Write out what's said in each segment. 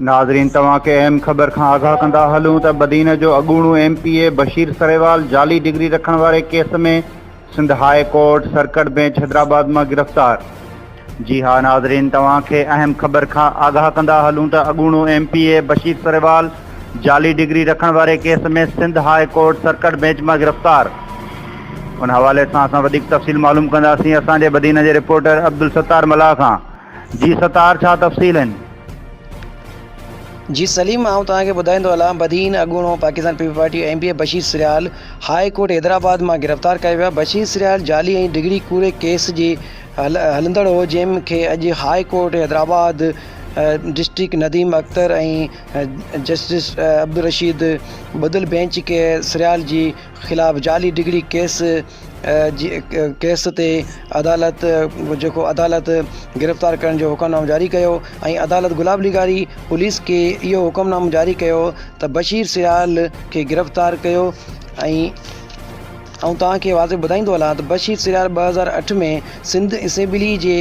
ناظرين توهان کي اهم خبر کان آگاهه ڪندا هلون ته بدين جو اڳوڻو M P A Bashir Sariwal جعلي ڊگري رکڻ واري case ۾ Sindh high court circuit bench Hyderabad مان گرفتار. جي ها ناظرين توهان کي اهم خبر کان آگاهه ڪندا هلون ته اڳوڻو M P A Bashir Sariwal جعلي ڊگري رکڻ واري case ۾ Sindh high court circuit bench مان گرفتار. ان حوالي سان اسان وڌيڪ تفصيل معلوم ڪنداسين اسان جي بدين جي رپورٽر عبدالستار ملاح کان. جي ستار ڇا تفصيل آهن؟ جي سليم آئون توهان کي ٻڌائيندو هلان بدين اڳوڻو Pakistan Peoples Party M P A Bashir Sarial high court Hyderabad مان گرفتار ڪيو ويو بشير سريال جعلي ۽ ڊگهڙي ڪوڙي ڪيس جي هلندڙ هو جنهن کي اڄ high court Hyderabad district Nadeem Akhtar ۽ justice Abdul Rashid ٻڌل بينچ کي سريال جي خلاف جعلي ڊگهڙي ڪيس جي ڪيس تي عدالت جيڪو عدالت گرفتار ڪرڻ جو حڪم نامو جاري ڪيو ۽ عدالت گلاب لغاري پوليس کي اهو حڪم نامو جاري ڪيو ته بشير سيال کي گرفتار ڪيو ۽ آئون توهان کي واضح ٻڌائيندو هلان ته بشير سيال 2008 ۾ سنڌ اسيمبلي جي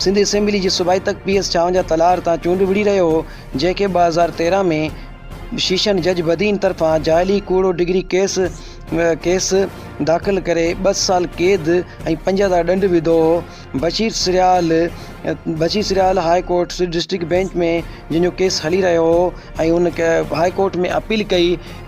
سنڌ اسيمبلي جي صوبائي تڪ پي ايس 56 تلهار تان چونڊ وڙهي رهيو هو، جنهن کي 2013 ۾ شيشن جج بدين طرفان جعلي ڪوڙو ڊگري ڪيس ڪيس داخل ڪري ٻه سال قيد ۽ 5000 ڏنڊ وڌو هو. Bashir Sarial Bashir Sarial high court district bench ۾ جنهن جو ڪيس هلي رهيو هو ۽ ان هاء ڪورٽ ۾ اپيل ڪئي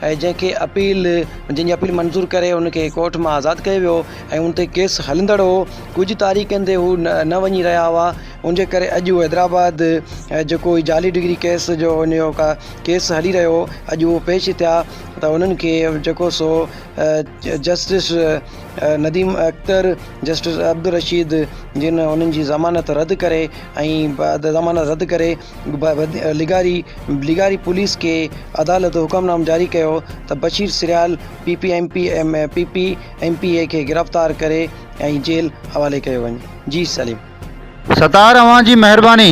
۽ جنهن کي اپيل جنهن جي اپيل منظور ڪري ان کي ڪورٽ مان آزاد ڪيو ويو ۽ ان تي ڪيس هلندڙ هو ڪجهه تاريخن تي هو نه وڃي رهيا هئا ان جي ڪري اڄ هو حيدرآباد جيڪو هي جعلي ڊگري ڪيس جو ان جو ڪا ڪيس هلي رهيو هو اڄ هو پيش ٿيا ته انهن کي جيڪو سو جسٽس نديم اختر جسٽس عبدالرشيد جن انهن جي ضمانت رد ڪري ۽ ضمانت رد ڪري لغاري لغاري پوليس کي عدالت حڪم نامو جاري ڪيو ته Bashir Sarial P P M P M P P M P A کي گرفتار ڪري ۽ جيل حوالي ڪيو وڃي جي سليم. ستار اوهان جي مهرباني.